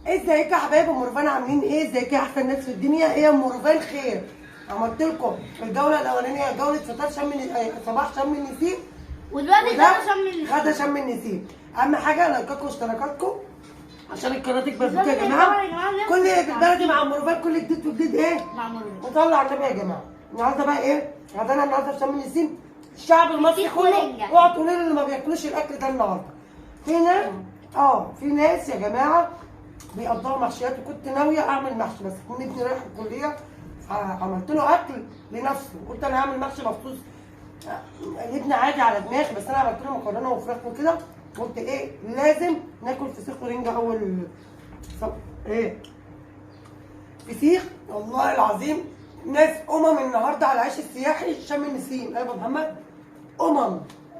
ازيكم يا حبايب ام روفان؟ عاملين ايه؟ ازيكم يا احسن ناس في الدنيا؟ ايه يا ام روفان خير؟ عملت لكم الجولة الاولانية جولة فطار شم صباح شم النسيم، ودلوقتي وده غدا شم النسيم. غدا شم النسيم. اهم حاجة لايكاتكم واشتراكاتكم عشان القناة تكبر بيكم يا بالظبط جماعة. يا جماعة، كل بالبلدي مع ام روفان، كل جديد وجديد ايه؟ مع ام روفان. نطلع النبي يا جماعة. النهارده بقى ايه؟ غدانا النهارده في شم النسيم. الشعب المصري فسيخ كله ورنجة. اوعوا تقولوا لي اللي ما بياكلوش الاكل ده النهارده. في ناس في ناس يا جماعة بيقضوها محشيات، وكنت ناوية اعمل محشي بس كون ابني رايح الكلية فعملت له اكل لنفسه، قلت انا هعمل محشي مخصوص لابني عادي على دماغي، بس انا عملت له مكرونه وفراخ وكده. قلت ايه لازم ناكل فسيخ ورنجه اول ايه فسيخ. والله العظيم ناس النهارده على العيش السياحي شم النسيم. ايوه يا محمد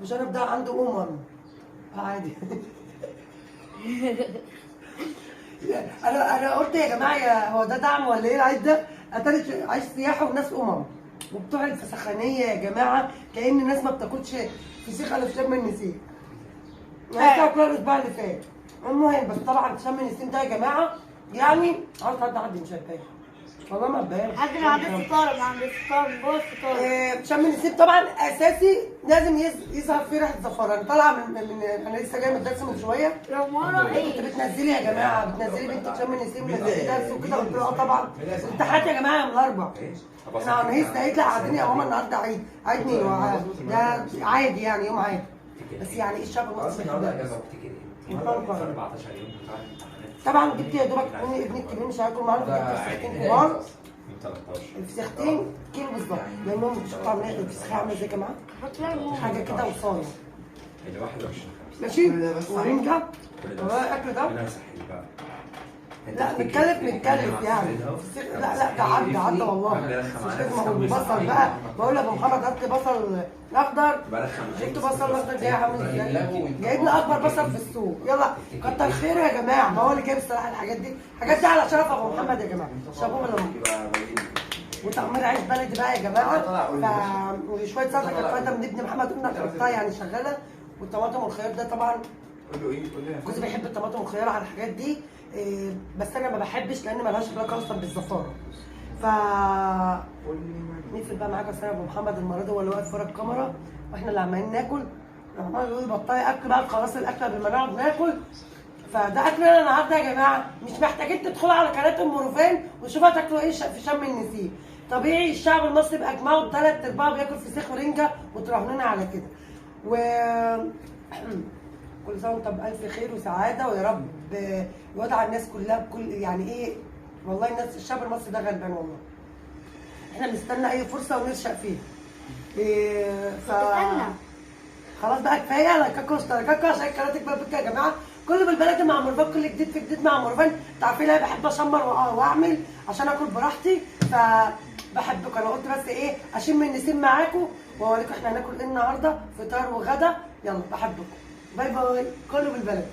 مش انا ده عنده عادي. انا قلت يا جماعة يا هو ده دعم ولا ايه العيش ده؟ اتاري عيش سياحي وناس وبتوع الفسخانيه يا جماعة، كأن الناس ما بتاكلش فسيخ الا في شم النسيم. الناس تاكلها الاسبوع اللي فات. المهم بس طبعا شم النسيم ده يا جماعة يعني عاوز حد مش هتبان والله ما هتبان. حد من عند الستارة، من عند الستارة، من جوه الستارة. شم النسيم طبعا اساسي لازم يظهر فيه ريحه زفاره. انا طالعه من انا لسه جاية من الدرس من شوية. رمارة كنت ايه؟ بتنزلي يا جماعة، بتنزلي بنتك شم النسيم ونزلي درس وكده. قلت لها طبعا امتحانات يا جماعة يوم الاربعاء. احنا هنهز عيد؟ لا قاعدين يا ماما النهارده عيد. عيد مين؟ ده عادي يعني يوم عادي، بس يعني ايه الشعب المصري النهارده اجازه وبتكتير ايه؟ 14 يوم بتاع الامتحانات. طبعا جبت يا دوبك ابني الكبير مش هياكل معانا، جبت فسيختين كبار. الفسيختين كيلو بالظبط، لانهم مش عاملين الفسيخ عامله ازاي يا جماعة؟ حاجة كده وصايه. ماشي ورنجه والله الاكل ده لا نتكلف يعني. لا لا ده عدى عدى والله. مش لازم اقول بصل بقى، بقول لابو محمد هات لي بصل اخضر، جبت بصل اخضر جاي عامل ازاي؟ جايب لنا اكبر بصل في السوق. يلا كتر خيره يا جماعة، ما هو اللي جايب الصراحة الحاجات دي، الحاجات دي على شرف ابو محمد يا جماعة. شابوه ولا وتعمير عيش بلدي بقى يا جماعة. وشوية سلطة كانت فايته من ابن محمد قلنا نحطها يعني شغالة. والطماطم والخيار ده طبعا جوزي بيحب الطماطم والخيار على الحاجات دي، بس انا ما بحبش لان مالهاش علاقة اصلا بالزفاره. ف نقفل بقى معاك. يا ابو محمد المرة دي هو اللي واقف ورا الكاميرا واحنا اللي عمالين ناكل. عمال يقول بطلي اكل بقى، خلاص الاكل قبل ما نقعد ناكل. فده اكلنا النهارده يا جماعة، مش محتاجين تدخلوا على قناة ام روفان وتشوفوا تاكلوا ايه في شم النسيم. طبيعي الشعب المصري باجمعه بثلاث ارباعه بياكل فسيخ ورنجه وتراهنونا على كده. و كل سنة وانتم بالف خير وسعادة، ويا رب يودع الناس كلها بكل يعني ايه. والله الناس الشعب المصري ده غلبان والله. احنا بنستنى اي فرصة ونرشق فيها. إيه خلاص بقى كفاية لايكاتكم واشتراكاتكم عشان القناة تكبر بيكم يا جماعة. كله بالبلد مع مروان، كل جديد في جديد مع مروان. انتوا عارفين انا بحب اشمر واعمل عشان اكل براحتي، فبحبكم. انا قلت بس ايه اشم النسيم معاكم واوريكم احنا هناكل ايه النهارده فطار وغدا. يلا بحبكم، bye bye. كله بالبلد.